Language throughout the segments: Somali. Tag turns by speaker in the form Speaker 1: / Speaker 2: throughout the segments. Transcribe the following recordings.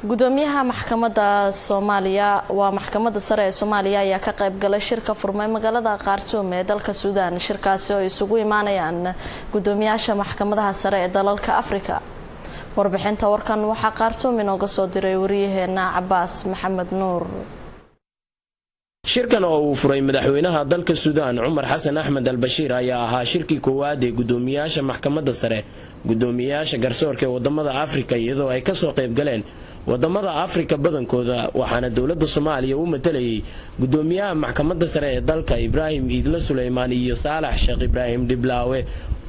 Speaker 1: Gudoomiyaha maxkamadda Soomaaliya, waa Maxkamadda Sare ee Soomaaliya, ayaa ka qayb galay shirka furmay magaalada Khartuum ee dalka Suudaan, shirkaasi oo isugu imaanayaan gudoomiyaasha maxkamadaha sare ee dalalka Afrika. Warbixinta warkan waxaa Khartuum inooga soo diray wariyaheena Cabaas Maxamed Nuur.
Speaker 2: Shirkan oo uu furay madaxweynaha dalka Suudaan, Cumar Xasan Axmed Al Bashiir, ayaa ahaa shirkii koowaad ee gudoomiyaasha maxkamadda sare, gudoomiyaasha garsoorka ee wadamada Afrika, iyadoo ay kasoo qayb galeen wadamada Afrika badankooda. Waxaana dowladda Soomaaliya u matalayay gudoomiyaha Maxkamadda Sare ee dalka, Ibraahim Iidle Suleymaan, iyo Saalax Sheekh Ibraahim Dhiblaawe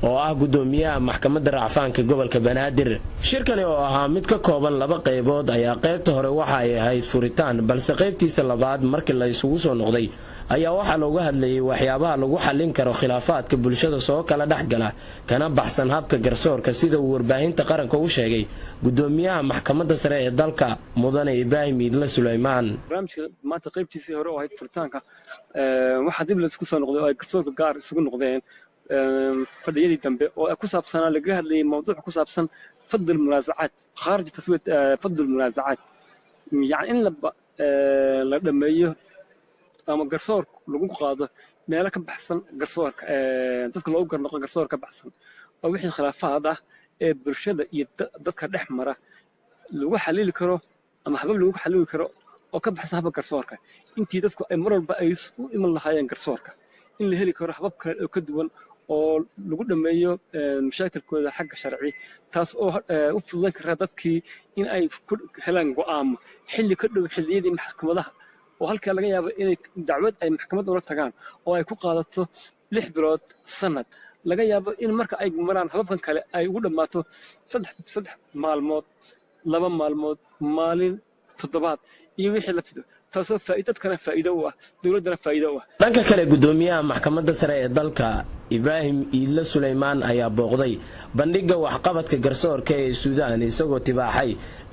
Speaker 2: oo ah gudoomiyaha Maxkamadda Racfaanka gobolka Banaadir. Shirkani oo ahaa mid ka kooban laba qaybood ayaa qaybta hore waxa ay ahayd furitaan, balse qaybtiisa labaad markii la isugu soo noqday ayaa waxaa looga hadlayay waxyaabaha lagu xallin karo khilaafaadka bulshada soo kala dhex gala, kana baxsan habka garsoorka, sida uu Warbaahinta Qaranka u sheegay gudoomiyaha Maxkamadda Sare ee dalka, mudane Ibraahim Iidle Suleymaan.
Speaker 3: Barnaamijka maanta qaybtiisii hore oo ahayd furitaanka, waxaa dib laisku soo noqday oo ay garsoorka gaar isugu noqdeen fadhiyadii dambe oo ku saabsanaa, lagaga hadlayay mawduuc ku saabsan فض المنازعات خارج تسوية، فض المنازعات yani in la dhameeyo ama garsoor lagu qaado meelo ka baxsan garsoorka, dadka loogu garnoqo garsoor ka baxsan, oo wixii khilaafaad ah ee bulshada iyo dadka dhex mara lagu xalili karo ama habab lagu xalili karo oo ka baxsan habka garsoorka. Intii dadku ay mar walba ay u iman lahaayeen garsoorka, in la heli karo habab kale oo ka duwan oo lagu dhammeeyo mashaakilkooda xagga sharci, taas oo u fududan kara dadkii in ay ku helaan go'aamo xilli ka dhow xilliyadii maxkamadaha, oo halkaa laga yaabo inay dacwad ay maxkamadda ula tagaan oo ay ku qaadato 6 bilood, sanad, laga yaabo in marka ay maraan hababkan kale ay ugu dhammaato 3 maalmood, 2 maalmood, maalin, toddobaad iyo wixii la fido, taasoo dadkana faa'iido u ah, dowladdana faa'iido u ah.
Speaker 2: Dhanka kale, gudoomiyaha Maxkamadda Sare ee dalka, Ibraahim Iidle Suleymaan, ayaa booqday bandhigga waxqabadka garsoorka ee Suudaan, isagoo tibaaxay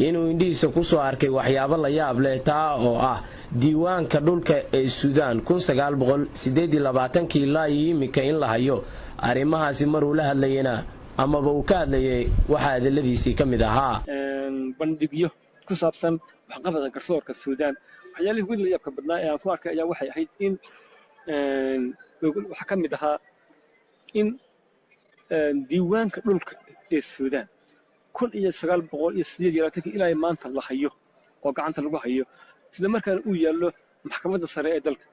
Speaker 2: inuu indhihiisa kusoo arkay waxyaabo la yaab leh, taa oo ah diiwaanka dhulka ee Suudaan 1928-kii ilaa iyo iminka in la hayo. Arrimahaasi maruu la hadlayena amaba uu ka hadlayay, waxaa hadaladiisii ka mid ahaa:
Speaker 3: Bandhigyo ku saabsan waxqabadka garsoorka Suudaan, waxyaalihii ugu la yaabka badnaa ee aan ku arkay ayaa waxay ahayd in waxaa ka mid ahaa in diiwaanka dhulka ee Suudaan 1928-kii ilaa maanta la hayo oo gacanta lagu hayo, isla markaana uu yaallo Maxkamadda Sare ee dalka.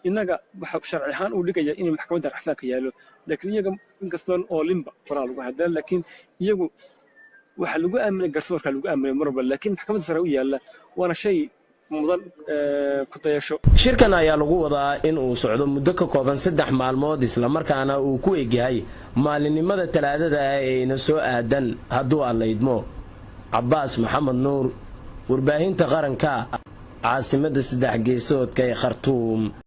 Speaker 3: Innaga waxa sharci ahaan uu dhigaya inuu Maxkamadda Racfaanka yaallo, laakiin iyaga inkastoon oolinba faraha lagu hayo, laakiin iyagu waxaa lagu aaminay garsoorka, lagu aaminay mar walba, laakiin Maxkamadda Sare u yaalla, waana shay mudan ku dayasho.
Speaker 2: Shirkan ayaa lagu wadaa in uu socdo muddo ka kooban 3 maalmood, islamarkaana uu ku egyahay maalinimada Talaadada ah eeyna soo aadan, hadduu Allaydmo. Cabaas Maxamed Nuur, Warbaahinta Qaranka, caasimadda saddex geesoodka ee Khartuum.